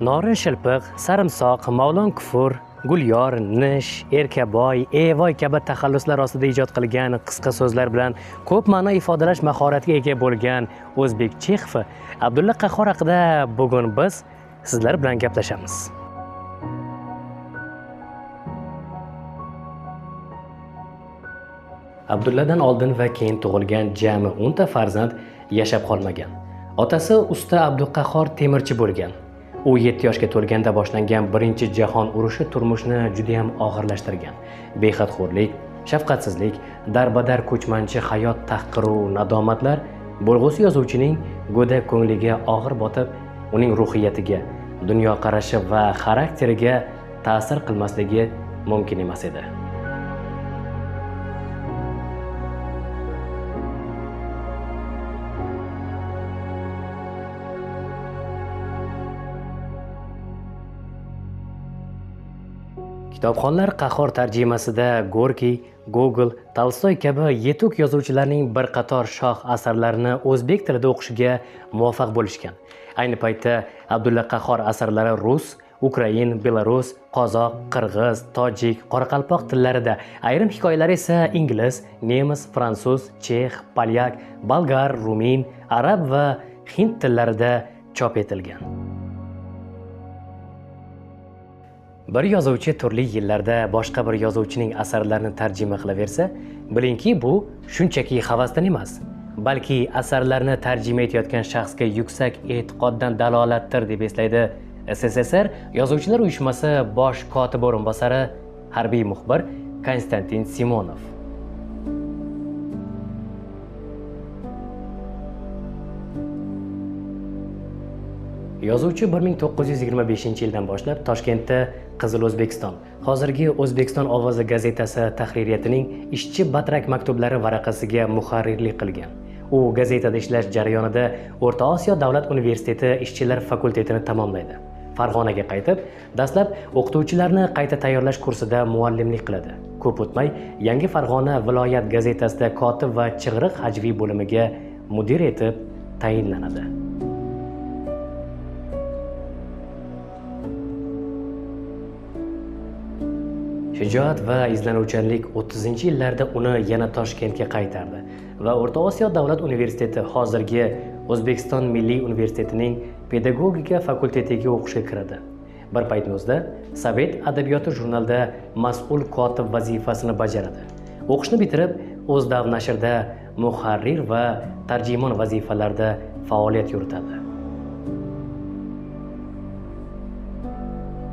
Norin shilpiq, sarimsoq, Mavlon Kufur, Gulyor, Nish, Erkaboy, Evoy kabi taxalluslar ostida ijod qilgan qisqa so'zlar bilan ko'p ma'no ifodalash mahoratiga ega bo'lgan o'zbek Chexovi Abdulla Qahhor haqida bugun biz sizlar bilan gaplashamiz. Abdulladan oldin va keyin tug'ilgan jami 10 ta farzand yashab qolmagan. Otasi usta Abduqahhor temirchi bo'lgan. U 7 yoshga to'lganda boshlangan Birinchi jahon urushi turmushni juda ham og'irlashtirgan. Behadxo'rlik, shafqatsizlik, darbadar ko'chmanchi hayot tahqiru nadomatlar bo'lg'usi yozuvchining go'dak ko'ngliga og'ir botib, uning ruhiyatiga, dunyoqarashi va xarakteriga ta'sir qilmasligi mumkin emas edi. Kitobxonlar Qahhor tarjimasida Gorkiy, Gogol, Tolstoy kabi yetuk yozuvchilarning bir qator shoh asarlarini o'zbek tilida o'qishga muvaffaq bo'lishgan. Ayni paytda Abdulla Qahhor asarlari rus, ukrain, belarus, qozoq, qirg'iz, tojik, qoraqalpoq tillarida, ayrim hikoyalar esa ingliz, nemis, fransuz, chex, polyak, bolgar, rumin, arab va hind tillarida chop etilgan. Bir yozuvchi turli yillarda boshqa bir yozuvchining asarlarini tarjima qilaversa, bilingki, bu shunchaki havasdan emas, balki asarlarni tarjima etayotgan shaxsga yuksak e'tiqoddan dalolatdir deb eslaydi SSSR Yozuvchilar uyushmasi bosh kotib o'rinbosari, harbiy muxbir Konstantin Simonov. Yozuvchi 1925-yildan boshlab Toshkentda Qizil O'zbekiston, hozirgi O'zbekiston ovozi gazetasi tahririyatining ishchi batrak maktublari varaqasiga muharrirlik qilgan. U gazetada ishlash jarayonida O'rta Osiyo davlat universiteti ishchilar fakultetini tamomlaydi. Farg'onaga qaytib, dastlab o'qituvchilarni qayta tayyorlash kursida muallimlik qiladi. Ko'p o'tmay, Yangi Farg'ona viloyat gazetasida kotib va chig'iriq hajviy bo'limiga mudir etib tayinlanadi. Shijoat va izlanuvchanlik 30-yillarda uni yana Toshkentga qaytardi va O'rta Osiyo davlat universiteti, hozirgi O'zbekiston Milliy universitetining pedagogika fakultetiga o'qishga kiradi. Bir paytning o'zida Sovet adabiyoti jurnalida mas'ul kotib vazifasini bajaradi. O'qishni bitirib, O'zdav nashrida muharrir va tarjimon vazifalarida faoliyat yuritadi.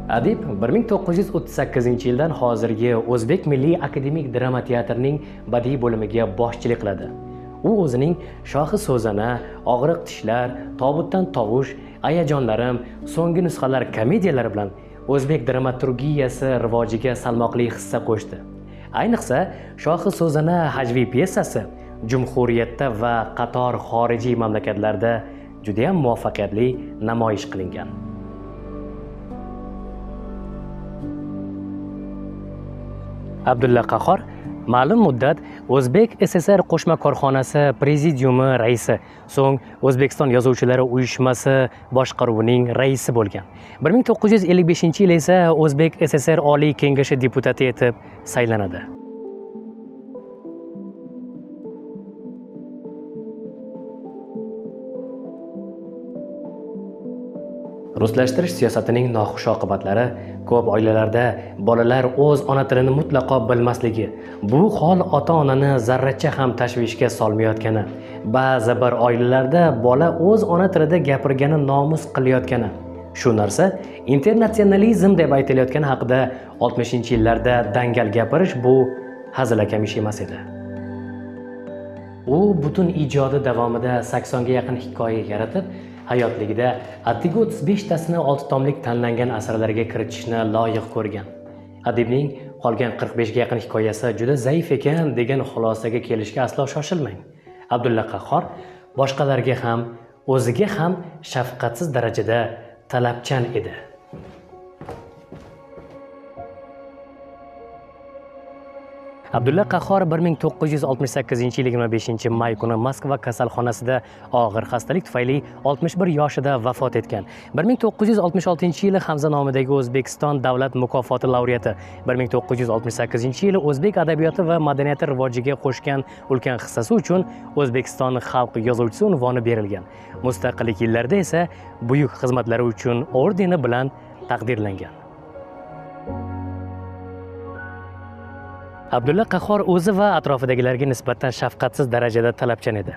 Adib 1938-yildan hozirgi O'zbek Milliy akademik drama teatrining badiiy bo'limiga boshchilik qiladi. U o'zining Shohi so'zana, Og'riq tishlar, Tobutdan tovush, Ayajonlarim, So'nggi nusxalar komediyalari bilan o'zbek dramaturgiyasi rivojiga salmoqli hissa qo'shdi. Ayniqsa, Shohi so'zana hajviy pyesasi jumhuriyatda va qator xorijiy mamlakatlarda juda ham muvaffaqiyatli namoyish qilingan. Abdulla Qahhor ma'lum muddat O'zbek SSR qo'shma korxonasi prezidiumi raisi, so'ng O'zbekiston Yozuvchilari uyushmasi boshqaruvining raisi bo'lgan. 1955-yil esa O'zbek SSR Oliy Kengashi deputati etib saylanadi. Ruslashtirish siyosatining noxush oqibatlari ko'p oilalarda bolalar o'z ona tilini mutlaqo bilmasligi, bu hol ota-onani zarracha ham tashvishga solmayotgani, ba'zi bir oilalarda bola o'z ona tilida gapirgani nomus qilayotgani, shu narsa internatsionalizm deb aytilayotgani haqida 60-yillarda dangal gapirish bu hazilakam ish emas edi. U butun ijodi davomida 80 ga yaqin hikoya yaratib, hayotligida atigi 35 tasini 6 tomlik tanlangan asarlarga kiritishni loyiq ko'rgan. Adibning qolgan 45 ga yaqin hikoyasi juda zaif ekan degan xulosaga kelishga aslo shoshilmang. Abdulla Qahhor boshqalarga ham, o'ziga ham shafqatsiz darajada talabchan edi. Abdulla Qahhor 1968 yil 25 may kuni Moskva kasalxonasida og'ir xastalik tufayli 61 yoshida vafot etgan. 1966 yili Hamza nomidagi O'zbekiston davlat mukofoti laureati, 1968 yili o'zbek adabiyoti va madaniyati rivojiga qo'shgan ulkan hissasi uchun O'zbekiston xalq yozuvchisi unvoni berilgan. Mustaqillik yillarida esa buyuk xizmatlari uchun ordeni bilan taqdirlangan. Abdulla Qahhor o'zi va atrofidagilarga nisbatan shafqatsiz darajada talabchan edi.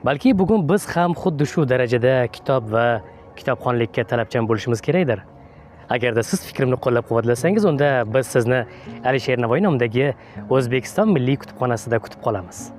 Balki bugun biz ham xuddi shu darajada kitob va kitobxonlikka talabchan bo'lishimiz kerakdir. Agarda siz fikrimni qo'llab-quvvatlasangiz, unda biz sizni Alisher Navoiy nomidagi O'zbekiston Milliy kutubxonasida kutib qolamiz.